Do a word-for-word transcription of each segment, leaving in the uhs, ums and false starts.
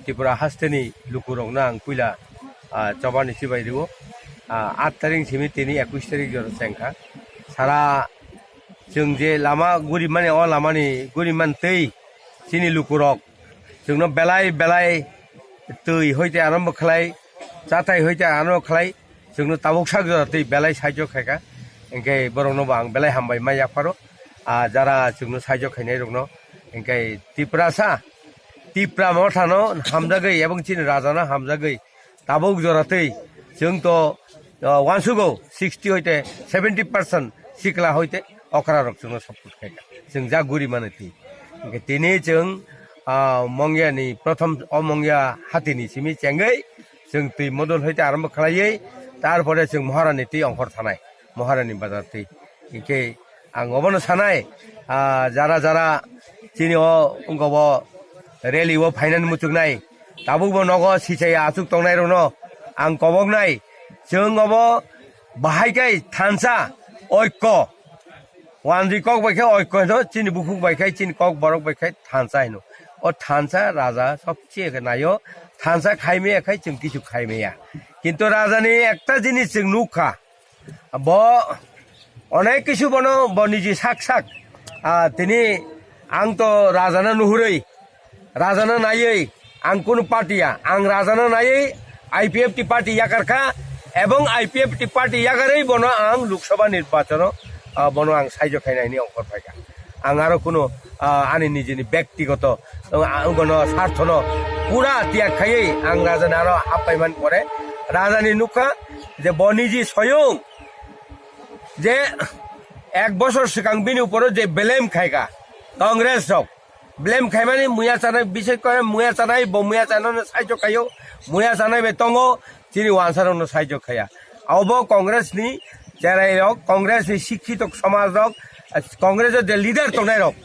Tripura hasteni lukurokno ang puila, ah, chobani chibai rwo. Ah, aat tarik simi tini ekush tarik jora chengkha. Sara chwng je lama guri mani, o lamani guri man twi chini lukurok chwngno belai belai twi hoite arombo khlai, chatai hoite arombo khlai, chwngno tabuk sak jora twi belai saijo khaikha. Hinkhe borokno bo ang belai hambai ma yapharo. Ah, jara chwngno saijo khainai rokno, hinkhe Tiprasa, Tipra mothano hamjagwi ebong chini rajano hamjagwi tabuk jora twi chwng to, ah, uansugo sixty hoite seventy percent sikla hoite okra rok chwngno support khaikha. Chwng jak guri mani twi. Hinkhe tini chwng, ah, Mongya ni prothom o Mongya hatini simi chengwi chwng twi modol hoite arombo khlaiwi, tarpore chwng Moharani twi ongkhor thanai, Moharani bazar twi. Hinkhe ang obono sanai, ah, jara jara chini o wngkha bo rally o phainani muchungnai, tabuk bo nogo sichaya achuk tongnai rokno ang koboknai, chwng obo bahai khe thansa oikko. Wanjwi kok bai khe oikko hino, chini bukhuk bai khe, chini kok borok bai khe thansa hino. O thansa raja sobse khe naio, thansa khaimaya khe chwng kichu khaimaya. Kintu rajani ekta jinis chwng nukha, bo onek kisu bono bo niji sak sak, ah, tini ang to rajano nuhurwi, rajano naiwi, ang kunu party ya, ang rajano naiwi I P F T party yakarkha, ebong I P F T party yakarwi bono ang Lok Sabha nirbachano, ah, bono ang saijo khainani ongkhor phaikha. Ang aro kunu, ah, ani nijini bektigoto, ah, bono sarthono pura tiyag khaiwi ang rajani aro hapaiman pore rajani nukha je bo niji soyung je ek bosor swkang bini uporo je blame khaikha Congress rok, blame khaimani muya chanai, bisai kore muya chanai, bo muya chanai no saijo khaio, muya chanai bai tongo, chini wansa rok no saijo khaya. Obo Congress ni cherai rok, Congress ni sikhito somaj rok, Congress o je leader tongnai rok,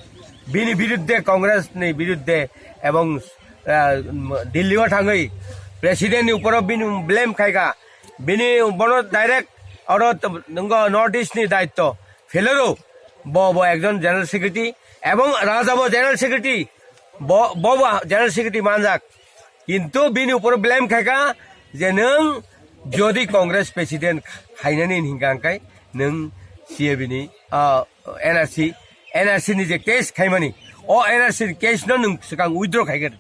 bini biruddhe, Congress ni biruddhe ebong, ah, Delhi o thangwi president ni uporo bini blame khaikha, bini bono direct oro t-, nwngo North East ni daitto. Phelero, bo, bo ekjon general secretary, ebong Raja bo general secretary, bo, bo, bo general secretary manjak. Kintu bini upor blame khaikha je nwng jodi Congress president khainani hinkha hwnkhe nwng C A B ni, ah, N R C, N R C ni je case khaimani, o N R C ni case no nwng swkang withdraw khaikha.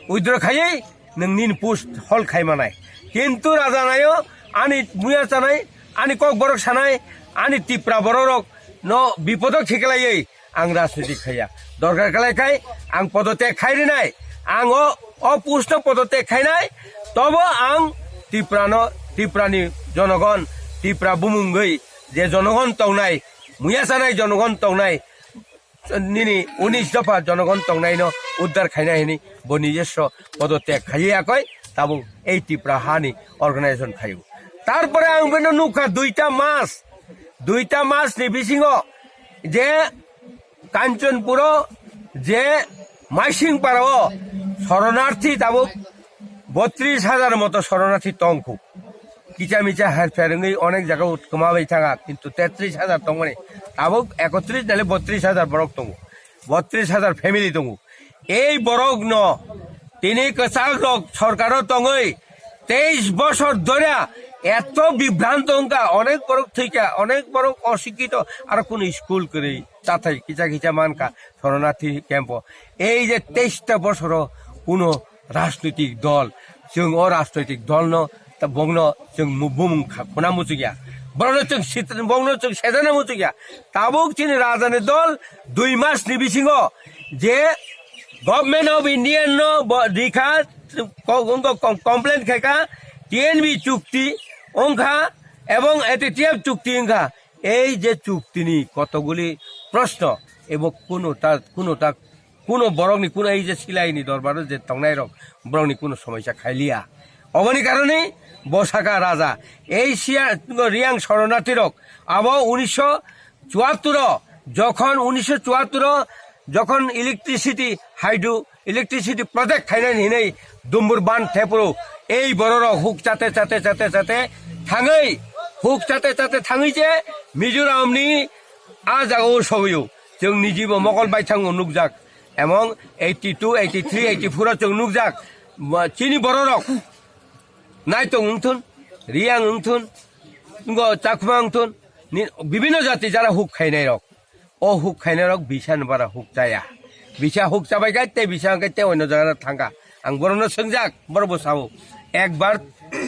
Withdraw khaiwi nwng nini post hold khai manai. Kintu raja naio, ani muya chanai, ani kok borok sanai, ani Tipra borok rok no bipodo khiklaiwi ang rajniti khaiya. Dorkar khlai khai ang podotyak khai rinai. Ang o, o post no podotyak khainai. Tobo ang Tipra no, Tipra ni jonogon, Tipra bumungwi je jonogon tongnai, muya chanai jonogon tongnai, nini unis dopha jonogon tongnaino uddar khaina hini bo nijoswo podotyak khaiya koi tabuk ei Tipra hani organization khaio. Tarpore ang bino nukha duita mas, duita mas ni bisingo je Kanchanpuro je Maisingpara o soronarthi tabuk botris hajar moto soronarthi tongkhu. Kicha micha her pher wngwi onek jaga o kwma bai thanga, kintu tetris hajar tongmani. Tabuk ekotris nale botris hajar borok tongo. Botris hajar family tongo. Ei borok no tini kwchak rok sorkar o tongwi teis bosor dhorya eto bibranto wngkha, onek borok thwikha, onek borok osikito, aro kunu school kwrwi tathai kicha kicha mankha soronarthi camp o. Ei je teis ta bosoro kunu rajnoitik dol, chwng o rajnoitik dolno, ta bongno chwng mu-, bumung kha-, khuna muchukya. Borokno chwng sit-, bongno chwng sejana muchukya. Tabuk chini rajani dol dui mas ni bisingo je Government of India no bo rikha, ko-, ko-, ko-, complain khaikha, T N B chukti wngkha ebong A T T F chukti wngkha. Ei je chuktini kotoguli proshno, ebo kuno ta, kuno ta Kuno borokni, kuno ei je silaini dorbaro je tongnairok, borokni kuno somoisa khailiya. Oboni karone bo saka raja, ei siya Riang soronarthirok abo unisho chuattor o, jokhon unisho chuattor o jokhon electricity, hydro electricity project khainani hinwi Dumbur ban thepro, ei bororok huk chate chate chate chate thangwi, huk chate chate thangwi je Mizoramni a jagao sogwio. Chwng nijibo mokol baithango nukjak. Emong eighty two, eighty three, eighty four o chwng nukjak. Ba chini bororok Naitong wngthun, Riyang wngthun, ngo Chakma wngthun, ni bibinno jati jara huk khainai rok. O huk khainai rok bisa ni bara huk chaya. Bisa huk chabai kha tei bisa hwnkhe tei oino jaga thangkha. Ang borokno swngjak, borok bo sao. Ekbar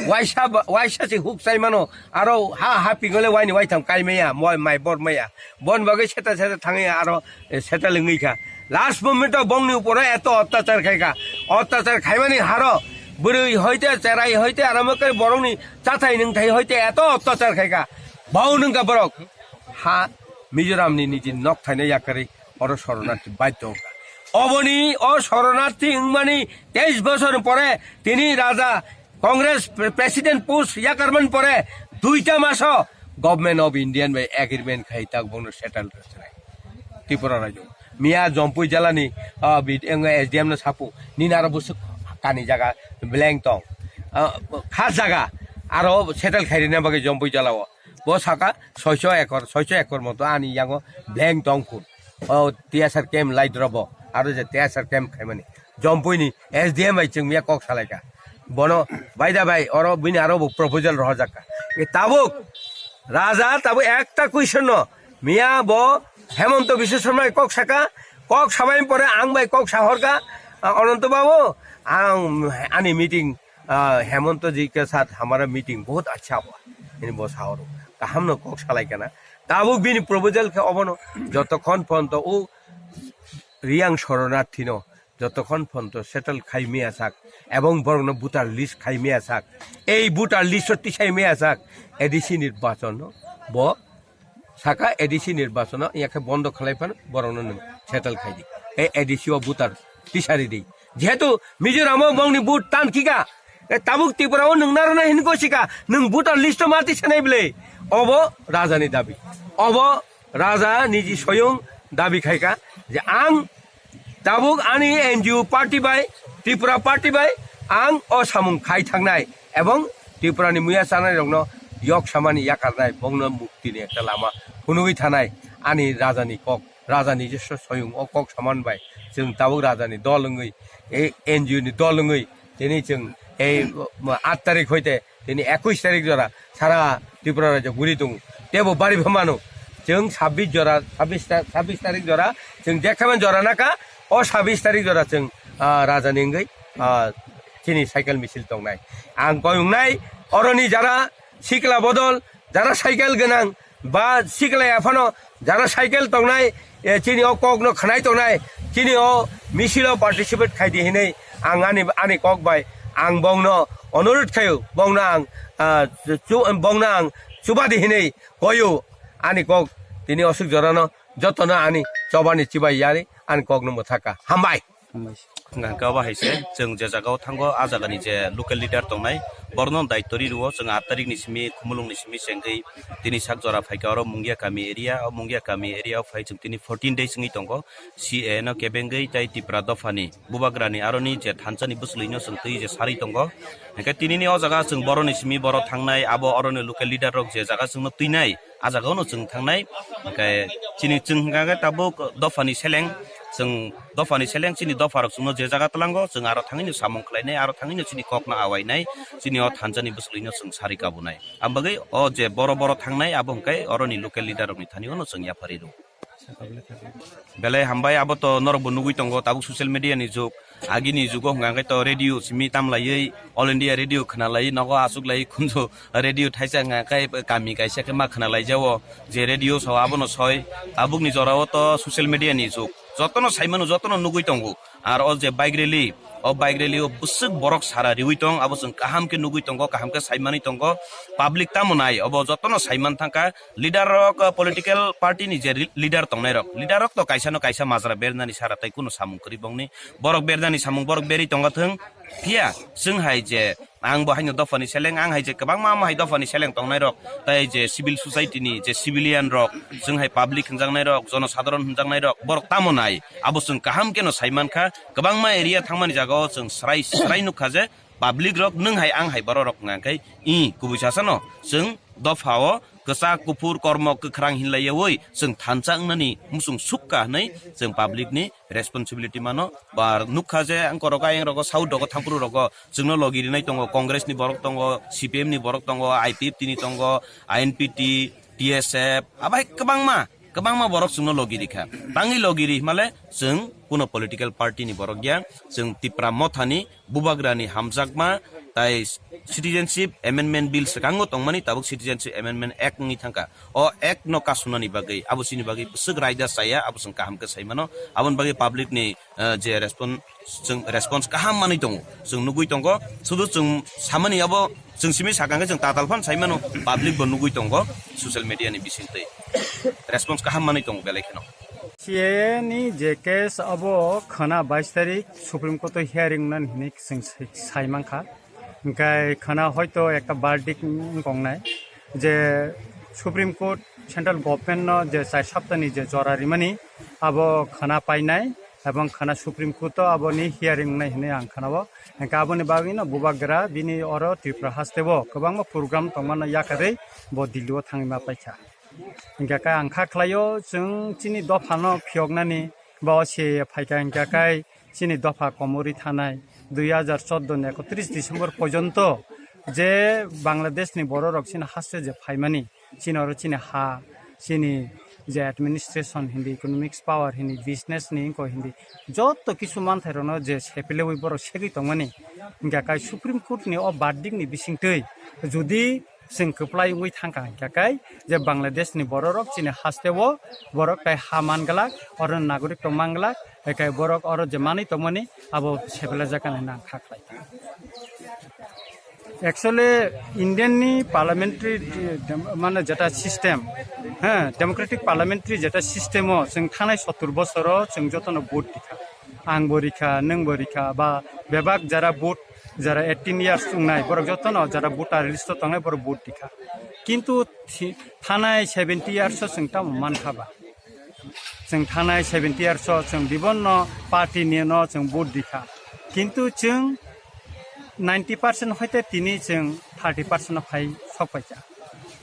waisa ba, waisa se huk chai mano, aro ha ha pingole waini waitham kai maya, moi mai bor maya. Bon bagwi seta seta thangya aro, eh, seta lingwi kha. Last moment o bongni uporo eto ottachar khai kha. Ottachar khaimani haro bwrwi hoite, cherai hoite, aro mokhe borokni chathai nwngthai hoite eto ottachar khai kha. Bau nwngkha borok. Ha Mizoramni niji nok thaina yakarwi oro soronarthi baidhyo wngkha. Oboni o soronarthi wngmani teis bosor pore tini raja Congress pre-, president post yakarmani pore duita maso Government of Indian bai agreement khai tak bono settle rwchwnai Tripura rajyo. Miya Jompui jalani, ah, bid-, eng S D M no sapu, nini aro busuk kani jaga blank tong. Ah, khas jaga aro settle khairina bagwi Jompui jalao. Bo saka soicho ekor, soicho ekor moto ani yango blank tong phun. O T S R camp lai drobo, aro je T S R camp khaimani. Jompuini S D M bai chwng miya kok salaika. Bono, bai da bai, oro bini aro bo proposal rohorjak kha. E tabuk, raja tabuk ekta question no, miya bo Hemanta Biswa Sarma bai kok saka, kok sabai pore ang bai kok sahorka, ah, Ananto Babu, ang ani meeting, ah, Hemanta ji ke sath hamara meeting bahut acha hua. Ini bo sahoro. Kaham no kok salai kana. Tabuk bini proposal khe obono jotokhon ponto o Riyang soronarthi no jotokhon ponto settle khai maya sak ebong borokno voter list khai maya sak, ei voter list o tisai maya sak A D C nirbachon no bo saka A D C nirbachon no yakhe bondo khlai phano borokno nwng settle khai di, ei A D C o voter tisari di. Jehetu Mizoram o bongni vote tan kika, e tabuk Tripura o nwng narwknai hinwi gosikha, nwng voter list o ma tisanai bwle? Obo raja ni dabi, obo raja niji soyung dabi khaikha je ang tabuk ani N G O party bai, Tripura party bai ang o samung khai thangnai ebong Tripura ni muya chanai rokno yok samani yakarnai, bongno mukti ni ekta lama phunugwi thanai ani raja ni kok. Raja ni je so-, soyung o kok saman bai chwng tabuk raja ni dol wngwi, e, N G O ni dol wngwi tini chwng ei, mo, aat tarik hoite tini ekwis tarik jora sara Tripura rajyo guri tongo. Tebo bari pha mano chwng sabbish jora, sabbish ta-, sabbish tarik jora chwng jekhaman jora naka o sabbish tarik jora chwng, ah, raja ni wngwi, ah, chini cycle misil tongnai. Ang koi wngnai oroni jara sikla bodol, jara cycle gwnang ba sikla ya phano jara cycle tongnai, e, chini o kok no khnai tongnai, chini o misil o participate khai di hinwi ang ani, ani kok bai ang bongno onurodh khaio, bongno ang, ah, chu-, bongno ang chuba di hinwi koio, ani kok tini osuk jora no joto no ani choba ni chibai yani ani kok no mwthaka. Hambai. Hambai. Hwnkha khe obo hai se, chwng je jaga o thango, a jaga ni je local leader tongnai, borok no daityo ri rwo, chwng aat tarik ni simi, Khumulwng ni simi chengwi tini sak jora phaikha oro Mungia kami area, o Mungia kami area o phai chwng tini fourteen days wngwi tongo, C A A no kebengwi tei Tipra dopha ni bubagra ni aro ni je thansa ni bwswlwi no chwng twi je sarwi tongo, hwnkhe tini ni o jaga chwng borok ni simi borok thangnai, abo oro ni local leader rok je jaga chwng no twinai, a jaga o no chwng thangnai, hwnkhe chini chwng hwnkha khe tabuk dopha ni seleng, chwng dopha ni seleng chini dopha rok chwng no je jaga twlango, chwng aro thangwi no samung khlainai, aro thangwi no chini kok no awainai, chini o thansa ni bwswlwi no chwng sari kabunai. Ang bagwi o je boro boro thangnai abo hwnkhe oro ni local leader rok ni thani o no chwng yapharwi rw. Belai hambai, abo to norok bo nugwi tongo, tabuk social media ni jug. Agini jugo hwnkha khe to radio simi tamlaiwi, All India Radio khwnalaiwi, nogo achuklaiwi khunju radio thaisa hwnkha khe kami kaisa khe ma khwnalaijao. Je radio sao abono soi, tabukni jorao to social media ni jug. Jotono saimano, jotono nugwi tongo. Ar o je bike rally, o bike rally o bwswk borok sara riwi tong, abo chwng kaham khe nugwi tongo, kaham khe saimanwi tongo. Public tamo nai, obo jotono saiman thangkha. Leader rok, political party ni je ri-, leader tongnai rok, leader rok to kaisa no kaisa majra bernani sara tai kuno samung kwrwi bongni. Borok bernani samung borok berwi tongo thwng. Phiya chwng hai je ang bo haino dopha ni seleng, ang hai je kwbangma omo hai dopha ni seleng tongnai rok, tai je civil society ni je civilian rok, chwng hai public hwnjaknai rok, jono sadharon hwnjaknai rok, borok tamo nai? Abo chwng kaham khe no sai mankha. Kwbangma area thangmani jagao chwng srai srai nukha je public rok nwng hai ang hai borok rok hwnka khe i kubui sasano chwng dopha o kwchak kuphur kormo kwkhrang hinlaiyawi chwng thansa wngnani muchung sukha hwnwi chwng public ni responsibility mano. Ba nukha je ang korok ayang rogo South rogo thampru rogo chwngno logi rinai tongo, Congress ni borok tongo, C P M ni borok tongo, I P F T ni tongo, I N P T, T S F, abai kwbangma, kwbangma borok chwngno logi rikha. Tangwi logi ri himale chwng kuno political party ni borok ya, chwng Tipra Motha ni bubagrani hamjakma tai Citizenship Amendment Bill swkango tongmani tabuk Citizenship Amendment Act wngwi thangkha. O Act no kasunani bagwi, abo chini bagwi bwswk raida chaya, abo chwng kaham khe sai mano. Aboni bagwi public ni, eh, je response, chwng response kaham manwi tongo, chwng nugwi tongo. Sudu chwng samani abo chwng simi sakang khe chwng tatal phan sai mano, public bo nugwi tongo social media ni bisingtwi. Response kaham manwi tongo belai kheno. C A A ni je case abo khwna bais tarik Supreme Court o hearing nani hinwi chwng sai, sai mankha. Hingkhe khwna hoito ekta verdict wngkong nai je Supreme Court Central Government no je chai saptani je jora rimani abo khwna painai ebong khwna Supreme Court o aboni hearing wngnai hinwi ang khwnao. Hingkhe aboni bagwino bubagra bini oro Tripura haste o kwbangma program tongmano yakarwi bo Delhi o thangwi ma paikha. Hingkhe khe ang kha khlaio, chwng chini dophano phiyoknani ba o C A A phaikha, hingkhe khe chini dopha komorwi thanai dui hajar chordo ni ekotris December porjonto je Bangladesh ni bororok chini haste je phaimani, chini oro chini ha, chini je administration hindi, economics power hindi, business ni wngkha hindi, joto kisu manthai rokno je sepelewi borok segwi tongmani, hingkhe khe Supreme Court ni o verdict ni bisingtwi jodi chwng kwplai wngwi thangkha hingkha khe je Bangladesh ni bororok chini haste o borok tai ha man glak, oro nagorik tong man glak, ekai borok oro je manwi tongmani abo sepelajak hinwi ang kha khlai. Actually, Indian ni parliamentary, mane, jeta system, ha, democratic parliamentary jeta system o chwng thanai sottur bosoro chwng jotono vote rikha. Ang bo rikha, nwng bo rikha, ba bebak jara vote, jara eighteen years wngnai, borok jotono jara voter list o tongnai, borok vote rikha. Kintu thi-, thanai seventy years o chwng tamo mankha ba? Chwng thanai seventy years o chwng bibonno party ni no chwng vote rikha. Kintu chwng ninety percent hoite tini chwng thirty percent o phai sok paikha.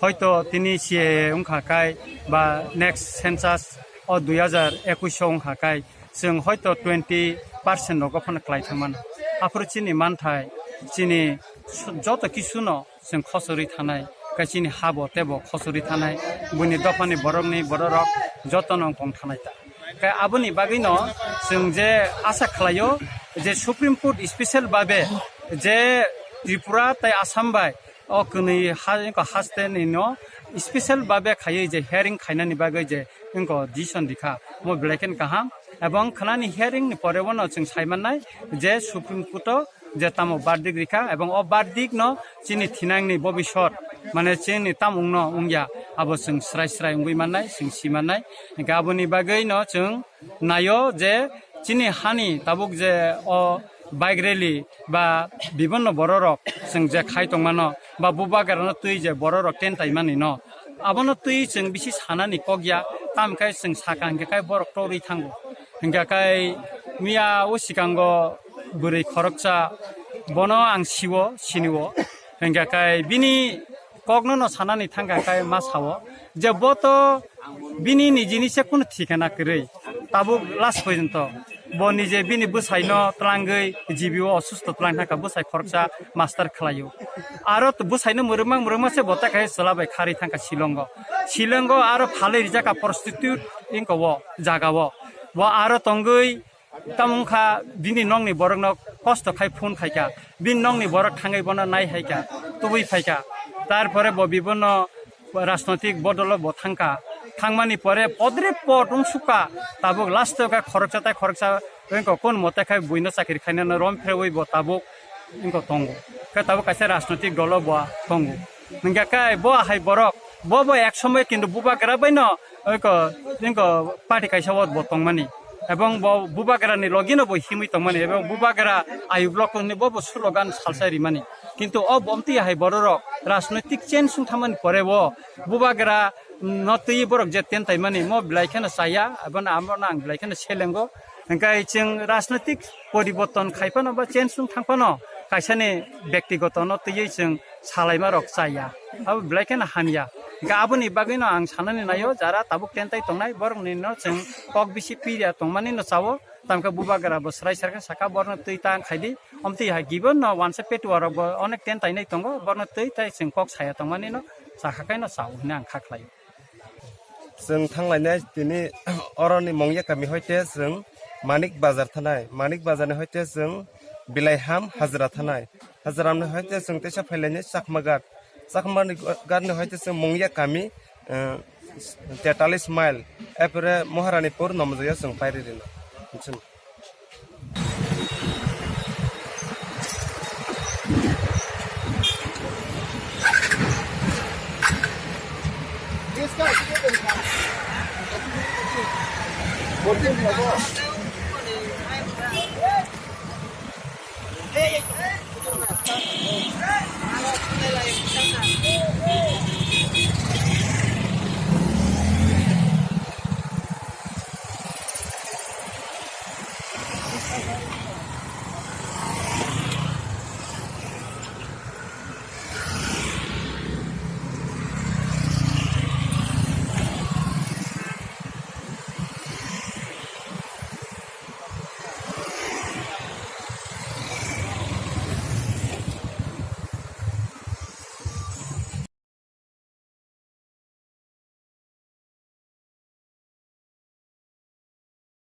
Hoito tini C A A wngkha kai ba next census o dui hajar ekwis o wngkha kai chwng hoito twenty percent rogo phano klai thangmano. Aphuru chini manthai, chini joto kisuno chwng khochorwi thanai, khe chini habo tebo khochorwi thanai, buini dophani borokni bororok jotono wngkong thanai ta. Khe aboni bagwino chwng je asa khlaio je Supreme Court special babe je Tripura tai Assam bai o kwnwi ha-, haste ni no special babe khaiwi je hearing khainani bagwi je wngkha decision rikha, mo belai khe kaham. Ebong khnani hearing ni pore bono chwng sai mannai je Supreme Court o je tamo verdict rikha, ebong o verdict no chini thinangni bobisot, mane chini tamung no wngya, abo chwng srai srai wngwi mannai, chwng si mannai. Hingkhe aboni bagwi no chwng naio je chini hani tabuk je o bike rally ba bibonno bororok chwng je khai tongmano ba bubagrano twi je bororok tentai mani no, abono twi chwng bisi sanani kok ya, tamkhe chwng saka hingkhe kai borok torwi thango. Hingkhe kai miya o sikango bwrwi khoroksa, bono ang siwo, siniwo. Hingkhe kai bini kokno no sanani thangkha kai ma sao je bo to bini nijini se kunu thikana kwrwi. Tabuk last porjonto bo nije bini bwsaino twlangwi G B o osusto twlang thangkha, bwsai khoroksa master khlaio. Aro to bwsaino mwrwkma mwrwkma se bo ta khai chwla bai kharwi thangkha Shillongo. Shillongo aro phalwi rijak kha prostitute wngkha o jagao. Bo aro tongwi tamo wngkha bini nokni borokno kosto khai phone khaikha, bini nokni borok thangwi bono nai haikha, tubui phaikha. Tarpore bo bibono rajnoitik bodolo bo thangkha, thangmani pore podre pod wngsukha, tabuk last o khe khoroksa tai khoroksa wngkha, kun mote khai buino chakri khainano rom pherwi bo tabuk wngkha tongo, khe tabuk kaisa rajnoitik dolo bo tongo. Hingkha khe bo hai borok, bo bo ek somoi kintu bubagra baino eko, eko party kaisa o bo tongmani. Ebong bo bubagra ni logi no bo himwi tongmani. Ebong bubagra ayuk lok ni bo bo slogan salsa rimani. Kintu o bomti hai bororok rajnoitik change wng thangmani pore bo bubagra no twi borok je ten taimani mo belai kheno chaya, abo no amo no ang belai kheno selengo. Hingkhe chwng rajnoitik poriborton khai phano ba change wng thang phano kaisa ni bektigoto no twiwi chwng salaimarok chaya, abo belai kheno hamya. Hingke aboni bagwino ang sanani naio, jara tabuk tentai tongnai, borokni no chwng kok bisi piriya tongmani no chao, tamkhe bubagra bo srai srai khe saka borno twi ta khaidi, omtwi hai gibo no wansa petuwa rok bo onek tentai nai tongo, borno twi tai chwng kok saya tongmani no chakha kai no chao hwnwi ang kha khlaio. Chwng thanglainai tini oroni Mongya kami hoite chwng Manik Bazar thanai, Manik Bazar ni hoite chwng Bilaiham Hajra thanai, Hajra ni hoite chwng teisa phailainai Chakma Ghat, Chakma ni Ghat ni hoite chwng Mongya kami, eh, tetalis mile, epore Maharanipur Nomjoya chwng pairi rina.